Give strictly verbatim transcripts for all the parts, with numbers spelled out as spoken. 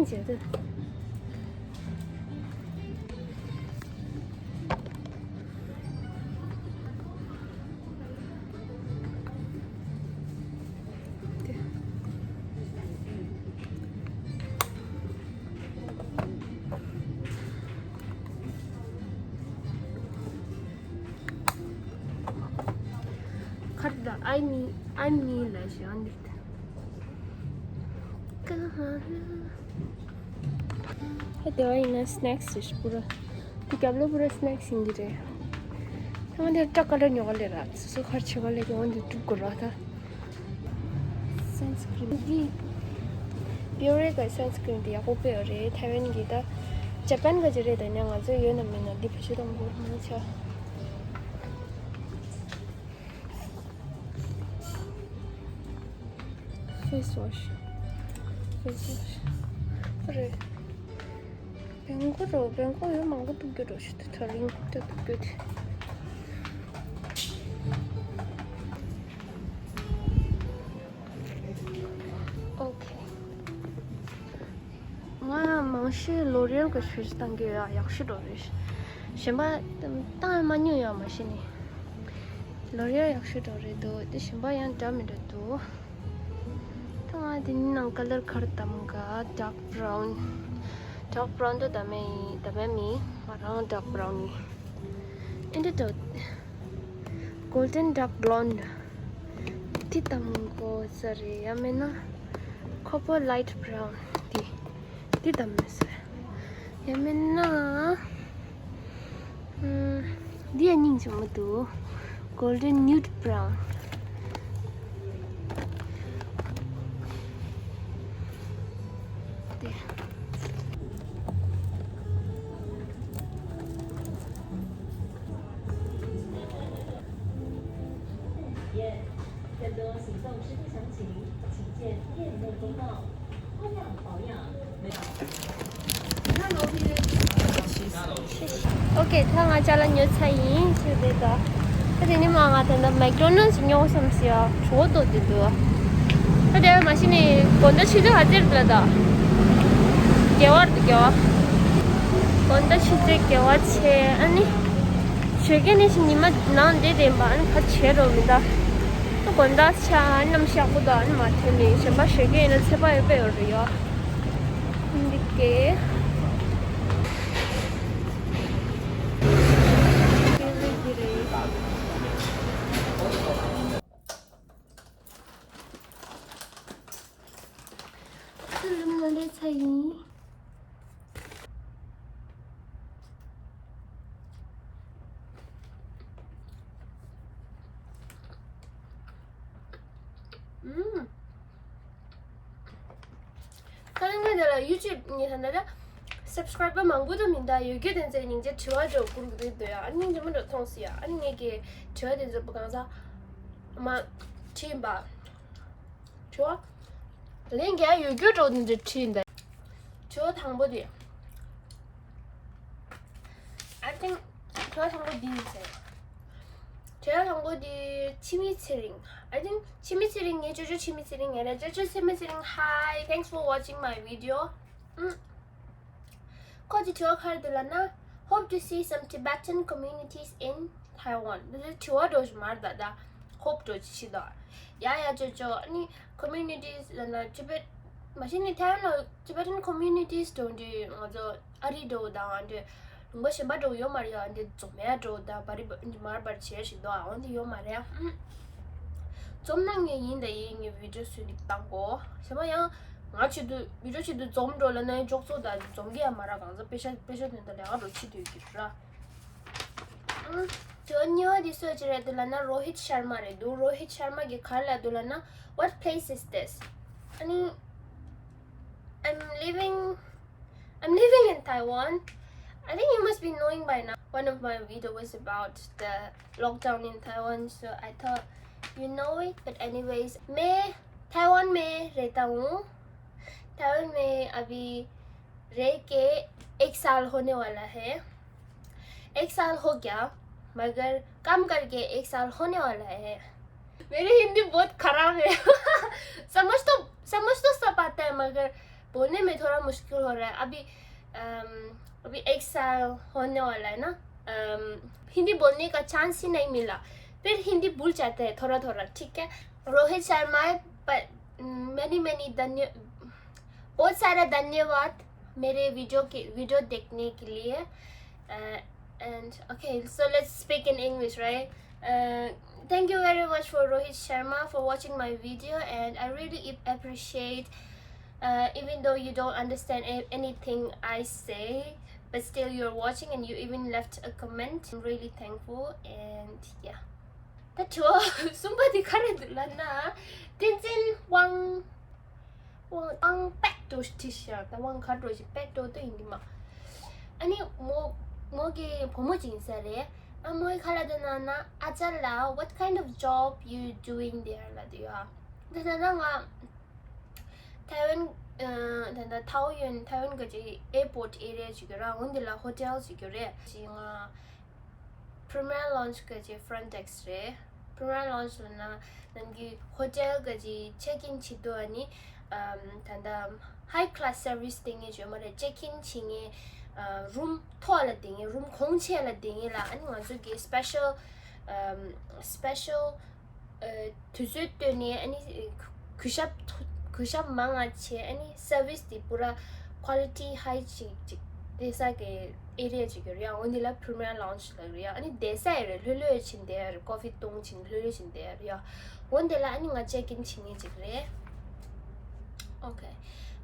བྱེད་དུ། ཁར་ད་ཨའི་མི་ཨའི་མི་ལ་ཞོན་འདུག་ཧ་དེ་བ་ཡིན་ན་སི་ནེག་སི་ཞིག་པུ་ར། དེ་རྒྱབ་ལོ་པུ་ར་སི་ནེག་སི་ཡིན་གྱི་རེད། ད་ང་འདིར་སྐྲ་ཀ་ལེར་ཉོ་ག་ལེ་ར། སོ་སོ་ཁར་ཆེ་ག་ལེ་གི་འོན་དེ་སྒྲུབ་དགོས་ར་ད། སན་སི་ཀྲིན་འདི། བིའོ་རེ་གི་སན་སི་ཀྲིན་འདི་ཡག་པོ་དཔེ་ཡོད་རེད། ཐའེ་ཝན་གི་ད། ཇ་པན་གི་ཅི་རེད་ད་ནི་ང་ཚོ་ཡོད་ན་མིན་ན་འདི་བེད་སྤྱོད་གཏོང་དགོས་མང་ཆེ། Face wash. Face wash. རེད། བེང་གོ་རོ། བེང་གོ་ཡོད་མང་པོ་ཐུག་རྒྱུ་རོ་ཞིག་ཏུ་ཐ་རིང་ཏུ་ཐུག་རྒྱུ་དེ། ཨོ་ཁེ། ང་མང་ཤོས་ལོ་རེལ་གྱི་ཞུ་ཞིག་བཏང་གི་ཡོད། ཡག་ཤོས་འགྲོ་རེད། གཞན་པ་བཏང་མ་མྱོང་ཡོད་མ་གཞི་ནས། ལོ་རེལ་ཡག་ཤོས་འགྲོ་རེད་འདུག་དེ་གཞན་པ་ཡང་འདྲ་མི་འདྲ་འདུག་ད་ང་དེ་ནི་ནང་ཀ་ལར་ག་རེ་བདམས་ག་ཌརྐ་བྷ་རའུན། ཌརྐ་བྷ་རའུན་དུ་བདམས་མེད་ཡིན། བདམས་མེད་མི་ང་རང་ཌརྐ་བྷ་རའུན་ཡིན། ཨེ་འདྲ་འདུག་གོལ་ཌན་ཌརྐ་བྷ་ལོན་ཌི། དེ་བདམས་དགོས་ས་རེད། ཡང་མིན་ན་ཁོ་པར་ལའིཊ་བྷ་རའུན་དེ། འདི་བདམས་མི་སྲིད། ཡང་མིན་ན། ཨུམ། འདི་ཡང་སྙིང་རྗེ་མོ་འདུག་གོལ་ཌན་ནིའུཌ་བྷ་རའུན། འདི། 更多行动支付详情，请见店内公告。 ཨོ་ཁེ། ད་ང་ཅ་ལག་ཉོས་ཚར་ཡིན་ཞུ་བསྡད་ད། ད་དེ་ནི་མ་ང་ད་ལྟ་མེག་ཌོ་ནལ་ཌི་ཉོ་བསམ་སི་ཡ་གྲོད་ཏོ་དེ་འདུག་ད་དེ་མ་གཞི་ནས་དགོང་དག་ཆུ་ཚོད་ག་ཚོད་རེད་ལ་ད། དགེ་བ་རེད་དགེ་བ། དགོང་དག་ཆུ་ཚོད་དགེ་བ་ཆེ་ཨ་ནི། ཞོགས་ཀས་ནས་ཤི་ཉི་མ་ནང་བསྡད་བསྡད་པ་ཨ་ནི་ག་བྱེད་རོགས་མི་ད། ད་དགོང་དག་ཆ་ཨ་ནི་གནམ་གཤིས་ཡག་པོ་འདུག་ཨ་ནི་མ་ཐོན་ནས་གཞན་པ་ཞོགས་ཀས་ཡིན་ན་ཚད་པ་ཡོད་པ་ཡོད་རེད་ཡོ། འདི་གས། ཚུར་ལམ་ལ་ལས་ཚ་ཡིན། ཨུམ། ཁ་ལེན་ཁ་དེ་ལ་ཡུ་ཊུབ་ངས་ད་ལྟ་སབ་སི་ཀ་རའི་བར་མང་པོ་དུ་མིན་ད་ཡོད་རྒྱུ་དེ་ཚོའི་སྙིང་རྗེ་དྲི་བ་འདྲ་བོ་བསྐུར་གི་འདུག་ཡ། ཨ་སྙིང་རྗེ་མོ་འདྲ་མཐོང་སི་ཡ། ཨ་ནི་ངས་ཀྱི་དྲི་བ་དེ་ཚོ་བུ་གང་ས་མ་དྲིས་པ། དྲི་བ་ལན་རྒྱག་ཡོད་རྒྱུ་འདྲ་བོ་དེ་ཚོ་དྲིས་འདུག་དྲི་བ་དང་པོ་དེ། I think དྲི་བ་དང་པོ་འདི་ཡིན་ཟེར། དྲི་བ་དང་པོ་འདི་འཆི་མེད་ཚེ་རིང་། I think འཆི་མེད་ཚེ་རིང་ངའི་ཅོ་ཅོ་འཆི་མེད་ཚེ་རིང་ངའི་རེད། ཅོ་ཅོ་འཆི་མེད་ཚེ་རིང་hi, thanks for watching my video. ཨུམ། ཁོ་ཅི་དྲི་བ་ག་རེ་འདུག་ལབ་ན། Hope to see some Tibetan communities in Taiwan. འདི་དྲི་བ་འདྲ་བོ་ཞིག་མ་རེད་ད། ད་ཧོབ་འདྲ་བོ་ཅིག་བྱེད་དོ། ཡ་ཡ་ཅོ་ཅོ། ཨ་ནི་communities ལབ་ན་ཊི་བེཊ། མ་གཞི་ནས་ཐའེ་ཝན་ལ་Tibetan communities འདྲ་བོ་འདི་ང་ཚོ་ཨ་རི་འདྲ་བོ་དང་འདི་ལུང་པ་གཞན་པ་འདྲ་བོ་ཡོད་མ་རེད་ཡ། འདི་འཛོམས་ཡ་འདྲ་བོ་དང་བ་རི་འདི་མར་བར་བྱས་ཞིག་འདུག་ཨ་འོན་ཏེ་ཡོད་མ་རེད་ཡ། ཨུམ། འཛོམས་ན་ངས་ཡིན་ད་ཡིན་ངས་བི་ཌི་ཡོ་བཟོས་ནས་བཏང་གོ། གཞན་པ་ཡང་ང་ཆེད་དུ་བི་ཌི་ཡོ་ཆེད་དུ་འཛོམས་འགྲོ་ལབ་ན་ཡང་ཅོག་ཙོ་ད་འཛོམས་ཀྱི་ཡ་མ་རེད། གང་ཚ་པེ་ཤ་པེ་ཤ་དོན་དུ་ལས་ཀ་འགྲོ་ཆེད་དུ་ཡོད་ཀྱི་ར། ཨང་། དོན་གཉིས་པ་དེ་སུ་ཅི་རེད་འདུག་ལབ་ན་རོ་ཧིད་ཤར་མ་རེད་འདུག་རོ་ཧིད་ཤར་མ་གིས་ག་རེ་ལབ་འདུག་ལབ་ན། What place is this? ཨ་ནི། I'm living I'm living in Taiwan. I think you must be knowing by now. One of my video was about the lockdown in Taiwan, so I thought you know it. But anyways, मैं ताइवान में रहता हूँ। ताइवान में अभी रह के एक साल होने वाला है। एक साल हो गया, मगर काम करके एक साल होने वाला है। मेरी हिंदी बहुत खराब है। समझ तो समझ तो सब आता है, मगर बोलने में थोड़ा मुश्किल हो रहा है अभी। अम, अभी एक साल होने वाला है ना। अम, हिंदी बोलने का चांस ही नहीं मिला, फिर हिंदी भूल जाते हैं थोड़ा थोड़ा, ठीक है। रोहित शर्मा, पर मैनी मैनी धन्य बहुत सारा धन्यवाद मेरे वीडियो के वीडियो देखने के लिए। And okay, so let's speak in English, right? Thank you very much for Rohit Sharma for watching my video, and I really appreciate, even though you don't understand anything I say, but still you're watching and you even left a comment. I'm really thankful. And yeah, that's all. Somebody got it, Lana. Tenzin Wang དབང་དབང་པད་འགྲོ་ཞིག་བྲིས་ཤག་ད་དབང་ག་འགྲོ་ཞིག་པད་འགྲོ་འདོད་ཡིན་གི་མ། ཨ་ནི་མོ་མོ་གི་བུ་མོ་ཅིག་ཡིན་ས་རེད། ཨ་མོའི་ཁ་ལ་དེ་ན་ན་ཨ་ཅག་ལ། What kind of job you doing there? ལ་དུ་ཡ། ད་ད་ན་ང་ཐའེ་ཝན་ད་ད་ཐའོ་ཡོན་ཐའེ་ཝན་གི་ཅིག་airport area ཅིག་ཡོད་ར། འོན་དེ་ལ་hotel ཅིག་ཡོད་རེད། ཅིག་ང་Premiere Lounge གི་ཅིག་front desk རེད། Premiere Lounge ལ་ན་ནམ་གི་hotel གི་ཅིག་check in བྱེད་དུས་ཨ་ནི་ད་ད་high class service དེ་ངས་བརྗོད་མ་རེད། check in བྱེད་ངས་room ཐོག་ལ་དེ་ངས་room གོང་ཆེ་ལ་དེ་ངས་ལ་ཨ་ནི་ང་ཚོ་གི་special special དུས་ཚོད་བཏོན་ནས་ཨ་ནི་གུས་ཞབས་གུས་ཞབས་མང་ང་བྱས། ཨ་ནི་service དེ་པུ་ར་quality high ཅིག་ཅིག་བསྡད་ས་གི་area ཅིག་ཡོད་རེད་ཡ། འོ་འདི་ལ་Premiere Lounge ལབ་རེད་ཡ། ཨ་ནི་བསྡད་ས་ཡོད་རེད། ལྷོད་ལྷོད་བྱས་བསྡད་ཡ་རེད། coffee བཏུང་བྱས་ལྷོད་ལྷོད་བྱས་བསྡད་ཡ་རེད་ཡ། འོ་འདི་ལ་ཨ་ནི་ང་check in བྱེད་མཁན་ཅིག་རེད། Okay,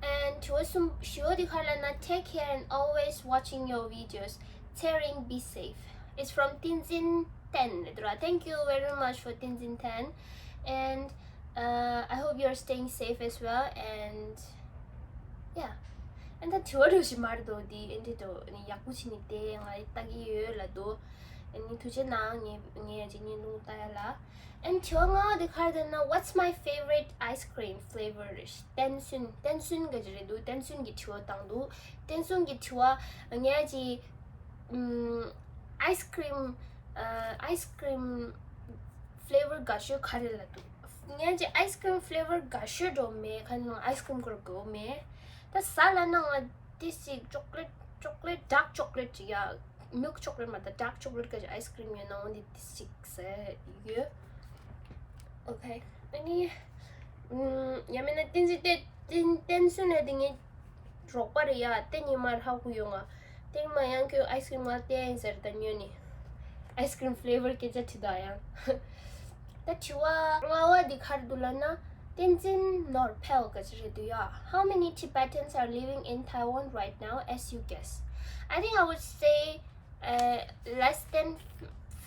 and དྲི་བ་གསུམ་བཞི་བ་དེ་ག་རེ་ལབ་ན། Take care and always watching your videos. Caring, be safe. It's from Tenzin Ten རེད་འདུག་ར། Thank you very much for Tenzin Ten. And uh, I hope you're staying safe as well. And yeah. And ད་དྲི་བ་འདྲ་ཞིག་མ་རེད་འདུག་འདི་ཨེ་འདྲ་འདུག་ཨ་ནི་ཡག་པོ་བྱས་ནས་བསྡད། ང་ལྟ་གི་ཡོད་ལབ་འདུག་ཨ་ནི་ཐུགས་རྗེ་གནང་། ངས་ངས་ཡང་ཅིག་བརྙན་ཐུང་ལྟ་ཡ་ལ། And དྲི་བ་ལྔ་བ་དེ་ག་རེ་ལབ་ན། What's my favorite ice cream flavor? རེད། བསྟན་སྲུན། བསྟན་སྲུན་ག་ཅིག་རེད་འདུག་བསྟན་སྲུན་གྱི་དྲི་བ་བཏང་འདུག་བསྟན་སྲུན་གྱི་དྲི་བ་ངས་ཅིག་ཨམ། ice cream ཨ། ice cream flavor དགའ་ཤོས་ག་རེ་ལབ་འདུག་ངས་ཅིག་ice cream flavor དགའ་ཤོས་འགྲོ་མེད། ག་ནང་ice cream གོར་དགོས་མེད། ད་ཟ་ལབ་ན་ང་ཏིས་ཅིག་chocolate chocolate dark chocolate ཅིག་ཡ། milk chocolate མ་ད་dark chocolate ག་ཅིག་ice cream ཡོད་ན་འོ་འདི་ཏིས་ཅིག་ཟ་ཡོད། Okay, ཨ་ནི་ཡང་མིན་ན་བསྟན་འཛིན་བསྟན་བསྟན་སྲུན་ལ་དེ་ངའི་རོགས་པ་རེད་ཡ། བསྟན་ཉི་མ་ཧ་གོ་ཡོང་ང་། བསྟན་ཉི་མ་ཡང་ཁྱོད་ice cream ང་བསྟན་ཡིན་ཟེར་ད་ཉོས་ནི། ice cream flavor སྐད་ཆ་དྲིས་ད་ཡང་། ད་དྲི་བ་ལྔ་བ་འདི་ག་རེ་འདུག་ལབ་ན། བསྟན་འཛིན་ནོར་འཕེལ་ག་ཅིག་རེད་འདུག་ཡ། How many Tibetans are living in Taiwan right now as you guess? I think I would say uh, less than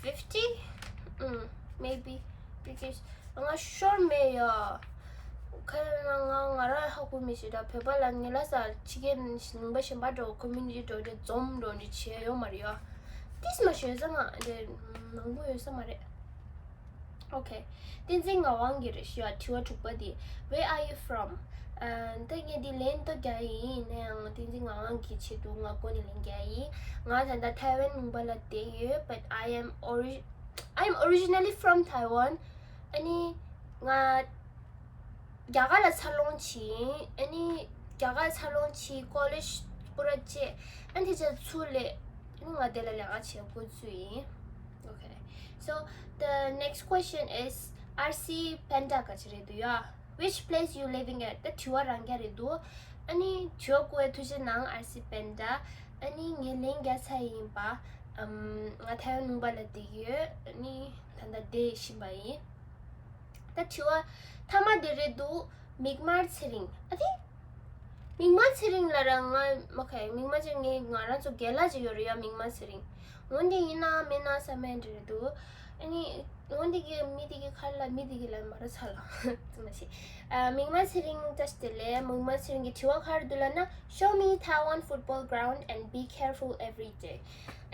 fifty? Mm, maybe. Because ང་ཤོར་མེད་ཡ། ཁ་ཡ་ང་ང་ང་རང་ཧ་གོ་མི་ཤེས་ད། བོད་པ་ལ་ངེད་ལ་ས་ཕྱི་རྒྱལ་ནང་པ་གཞན་པ་འགྲོ་community འགྲོ་འདྲ་འཛོམས་འགྲོ་འདྲ་བྱས་ཡོད་མ་རེད་ཡ། ཏིས་མ་ཤེས་ས་ང་འདྲ་མང་པོ་ཡོད་ས་མ་རེད། Okay. བསྟན་འཛིན་ངག་དབང་གིས་རེད་ཤག་དྲི་བ་དྲུག་པ་འདི། Where are you from? ཨ། ད་ངས་འདི་ལན་ཏོ་རྒྱག་ཡིན་ན་ཡང་བསྟན་འཛིན་ངག་དབང་གིས་བྱེད་འདུག་ང་ཁོ་ནས་ལན་རྒྱག་ཡིན། ང་ད་ལྟ་ཐའེ་ཝན་ལུང་པ་ལ་བསྡད་ཡོད། But I am ori- I am originally from Taiwan. ཨ་ནི་ང་རྒྱ་གར་ལ་འཚར་ལོངས་ཕྱིན། ཨ་ནི་རྒྱ་གར་འཚར་ལོངས་ཕྱིན། ཀོ་ལེཇ་པུ་ར་བཅད། ཨ་ནི་དེ་ཚོ་ཚུར་སླེབས། ཨ་ནི་ང་དེ་ལ་ལས་ཀ་བྱེད་འགོ་བཙུགས་ཡིན། Okay. So the next question is R C Panda ག་ཅིག་རེད་འདུག་ཡ། Which place you living at? ད་དྲི་བ་རང་རྐྱ་རེད་འདུག་ཨ་ནི་དྲི་བ་བཀོད་པའི་ཐུགས་རྗེ་གནང་R C Panda། ཨ་ནི་ངས་ལན་རྒྱག་ཚར་ཡིན་པ། ཨམ། ང་ཐའེ་ཝན་ལུང་པ་ལ་བསྡད་ཀྱི་ཡོད། ཨ་ནི་ད་ལྟ་བསྡད་བཞིན་པ་ཡིན། ད་དྲི་བ་མཐའ་མ་དེ་རེད་འདུག་མིག་དམར་ཚེ་རིང་། ཨ་དེ། མིག་དམར་ཚེ་རིང་ལ་ར་ང་མ་ཁ་ཡ། མིག་དམར་ཚེ་རིང་ང་རང་ཚོ་རྒན་ལགས་ཅིག་ཡོད་རེད་ཡ། མིག་དམར་ཚེ་རིང་། འོན་ཏེ་ཡིན་ན་མིན་ན་བསམ་མེད་འདྲ་རེད་འདུག་ཨ་ནི་འོན་ཏེ་གི་མི་དེ་གི་ཁ་ལ་མི་དེ་གི་ལ་མ་ར་ཚ་ལ་ཙི་མ་ཤེས། ཨ། མིག་དམར་ཚེ་རིང་བཀྲ་ཤིས་བདེ་ལེགས། མིག་དམར་ཚེ་རིང་གི་དྲི་བ་ག་རེ་འདུག་ལབ་ན། Show me Taiwan football ground and be careful every day.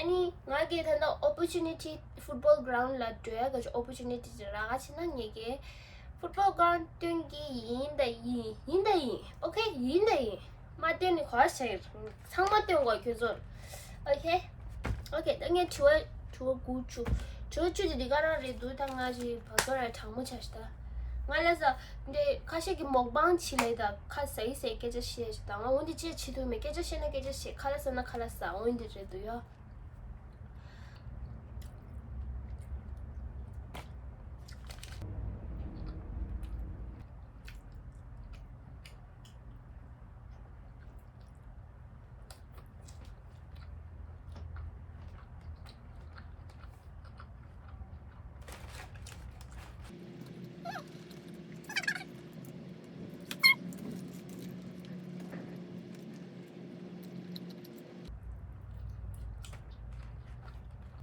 ཨ་ནི་ང་གི་ད་ལྟ་opportunity football ground ལ་འགྲོ་ཡ་གི་opportunity ཅིག་རག་ག་ཕྱིན་ན་ངས་གི་football ground སྟོན་གི་ཡིན་ད་ཡིན། ཡིན་ད་ཡིན། Okay, ཡིན་ད་ཡིན། མ་སྟོན་ནི་གོ་བ་ཤ་ཡིན། ཚང་མ་སྟོན་དགོས་ཁྱོད་ཚོར། Okay. Okay, ད་ངས་དྲི་བ་དྲི་བ་དགུ་བཅུ། དྲི་བ་བཅུ་དེ་འདི་ག་རང་རེད་འདུག་ད་ང་ཅིག་བ་ཚོར་ར་གྲང་མོ་ཆགས་ཤི་ད། ང་ལ་ས་འདི་ཁ་ཤས་ཀྱི་མོག་བང་བྱེད་ལས་ད་ཁ་ཟ་ཡི་ཟེར་སྐད་ཆ་བཤད་ཞིག་དང་ང་འོན་ཏེ་ཅི་བྱེད་ཐུབ་མེད། སྐད་ཆ་བཤད་ན་སྐད་ཆ་བཤད། ཁ་ལ་ཟ་ན་ཁ་ལ་ཟ། འོན་ཏེ་རེད་འདུག་ཡ།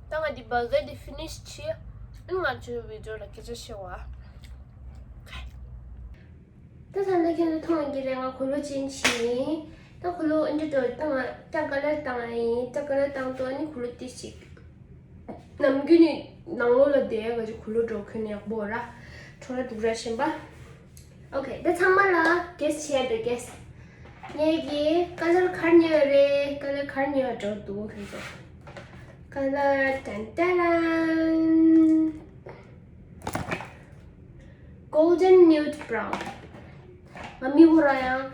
ད་ང་འདི་བར་གར་འདི་ཕི་ནིཤ་བྱས། ཨ་ནི་ང་ཚོའི་བི་ཌིའོ་ལ་སྐད་ཆ་བཤད་པ། ད་ད་ལྟ་ཁྱེད་ཚོ་མཐོང་གི་རེད། ང་གོས་ལོག་ཅན་བྱས་ཡིན། ད་གོས་ལོག་ཨ་འདྲ་འགྲོ་ད་ང་སྐྲ་ཀ་ལར་བཏང་ཡིན། སྐྲ་ཀ་ལར་བཏང་དུས་ཨ་ནི་གོས་ལོག་ཏིས་ཅིག་ནམ་རྒྱུན་ནི་ནང་ལོགས་ལ་བསྡད་ཡག་གི་གོས་ལོག་འགྲོ་གོན་ཡག་པོ་ར། ཁྲོ་ར་སྡུག་ར་ཞེན་པ། ཨོ་ཁེ། ད་ཚང་མ་ལ་གེ་སི་བྱས་འདུག་གེ་སི། ངས་ཀྱི་ཀ་ལར་ག་རེ་ཉོས་རེད། ཀ་ལར་ག་རེ་ཉོས་འགྲོ་འདུག་ཁྱེད་ཚོ། ཀ་ལར་ཏན་ཏན་ཏན། Golden nude brown། ང་མི་ཧོ་ར་ཡང་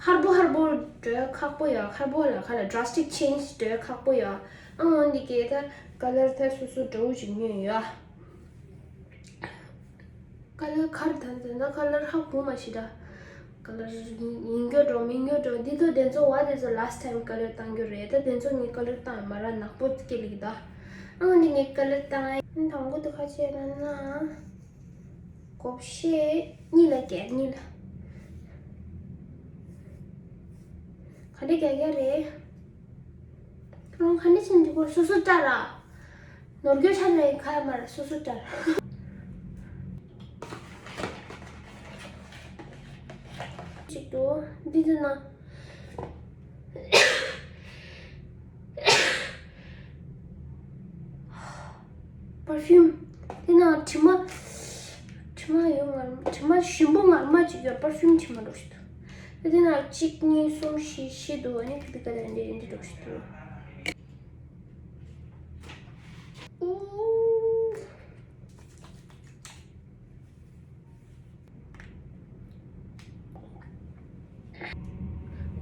ཧར་པོ་ཧར་པོ་འགྲོ་ཁག་པོ་ཡོད། ཧར་པོ་ལ་ཁ་ལ་drastic change འགྲོ་ཁག་པོ་ཡོད། ཨང་འོན་ཏེ་ཀྱི་ད་ཀ་ལར་ད་སོ་སོ་འདྲ་བོ་ཞིག་ཉོས་ཡོད། ཀ་ལར་ག་རེ་ད་ད་ན་ཀ་ལར་ཧ་གོ་མ་ཤེས་ད། ཀ་ལར་ཡིན་རྒྱུ་འགྲོ་མིན་རྒྱུ་འགྲོ། འདི་ཚོ་དེ་ཚོ་བ་དེ་ཚོ་last time ཀ་ལར་བཏང་རྒྱུ་རེད། ད་དེ་ཚོ་ངས་ཀ་ལར་བཏང་མ་ར་ནག་པོ་སྐྱེ་ལིག་ད། ཨང་འདི་ངས་ཀ་ལར་བཏང་ཨེ། དང་པོ་དེ་ཁ་ཆེ་ན་ན། གོ་ཤེས་གཉིས་ལ་བརྒྱད་གཉིས་ལ། ག་འདྲ་རྒྱག་རྒྱག་རེད། ཁྱོད་རང་ག་འདྲ་བྱས་འདུག་གོ། སོ་སོ་ལྟ་ར། ནོར་འཁྱོལ་ཆགས་ནས་ཁ་ཡ་མ་ར། སོ་སོ་ལྟ་ར། ཅིག་ཏུ་འདི་ཚོ་ན། པར་ཕིའུམ། དེ་ན་དྲི་མ། དྲི་མ་ཡོད་ངར་མ། དྲི་མ་ཞིམ་པོ་ངར་མ་ཅིག་ཡོད། པར་ཕིའུམ་དྲི་མ་འདྲ་ཞིག་འདུག་དེ་ན་གཅིག་གཉིས་གསུམ་བཞི་བཞི་འདུག་ཨ་ནི་དེ་ག་ལ་འདི་འདི་འདྲ་ཞིག་འདུག་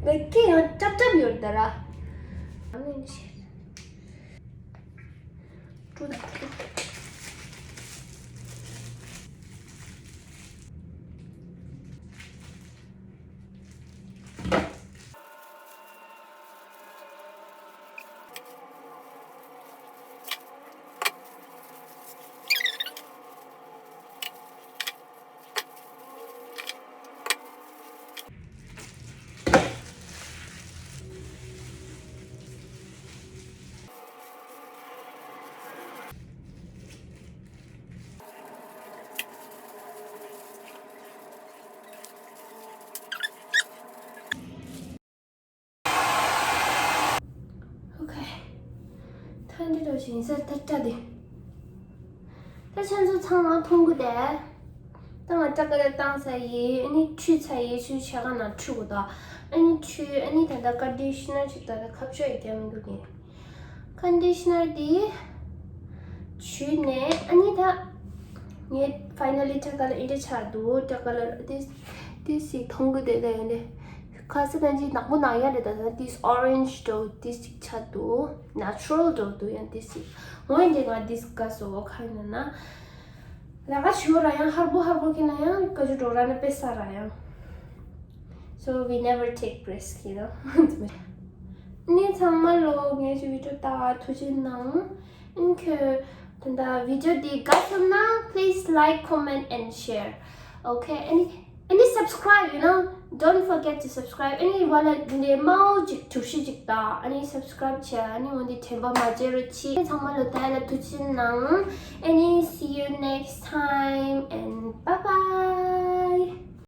ཨུ། ལག་གི་ཡང་ཀྲབ་ཀྲབ་ཡོད་ད་ར། ཨ་མིན་ཤེས། ཀྲུ་དང་ཀྲུ། ཨོ་ཁེ། ད་འདི་འདྲ་ཞིག་ཡིན་ས་ད་ལྟ་དེ། ད་ཁྱེད་ཚོ་ཚང་མ་མཐོང་གི་དེ། ད་ང་སྐྲ་ཀ་ལར་བཏང་ཚར་ཡིན། ཨ་ནི་ཁྲུས་ཚར་ཡིན། ཁྲུས་བྱས་ག་ན་ཁྲུས་དགོས་ད། ཨ་ནི་ཁྲུས། ཨ་ནི་ད་ལྟ་ཀན་ཌི་ཤི་ནར་ཅིག་ད་ལྟ་ཁ་ཕྱོགས་ཡི་རྒྱབ་མི་འདུག་གི། ཀན་ཌི་ཤི་ནར་འདི་བྱུགས་ནས་ཨ་ནི་ད་ངས་ཕའི་ནལ་ལི་སྐྲ་ཀ་ལར་འདི་འདྲ་ཆགས་འདུག་སྐྲ་ཀ་ལར་འདི་འདི་ཞིག་མཐོང་གི་དེ་ལས་འདི་ཁ་ས་ད་ཅི་ནག་པོ་ནག་ཡ་རེད། ད་ད་འདི་ཨོ་རེན་ཇི་འདྲ་བོ་འདི་ཞིག་ཆགས་འདུག་ནེ་ཅུ་རལ་འདྲ་བོ་འདུག་ཡང་འདི་ཞིག་ངོ་འདི་ང་འདི་ཞིག་དགའ་སོ། ག་ཡིན་ན་ན་ལས་ཀ་བྱུང་ར་ཡང་ཧར་པོ་ཧར་པོ་ཁྱེད་ན་ཡང་ཀ་ཅུ་འགྲོ་ར་ན་དཔེ་ས་ར་ཡང་། So we never take risk, you know. ནི་ཚང་མ་ལོ་ངའི་ཅི་བི་ཌིའོ་ལྟ་ཐུགས་རྗེ་གནང་། ཨིན་ཁྱོད་ད་ལྟ་བི་ཌིའོ་འདི་དགའ་སོང་ན་please like, comment and share. Okay, and and subscribe, you know. Don't forget to subscribe. ཨ་ནི་བ་ལ་འདི་མའོ་ཅིག་གྲུ་བཞི་ཅིག་ད། ཨ་ནི་subscribe བྱས། ཨ་ནི་འོན་ཏེ་དྲན་པ་མ་བརྗེད་རོགས་གྱིས། ཚང་མ་ལོ་ད་ལ་ཐུགས་རྗེ་གནང་། ཨ་ནི་see you next time and bye bye.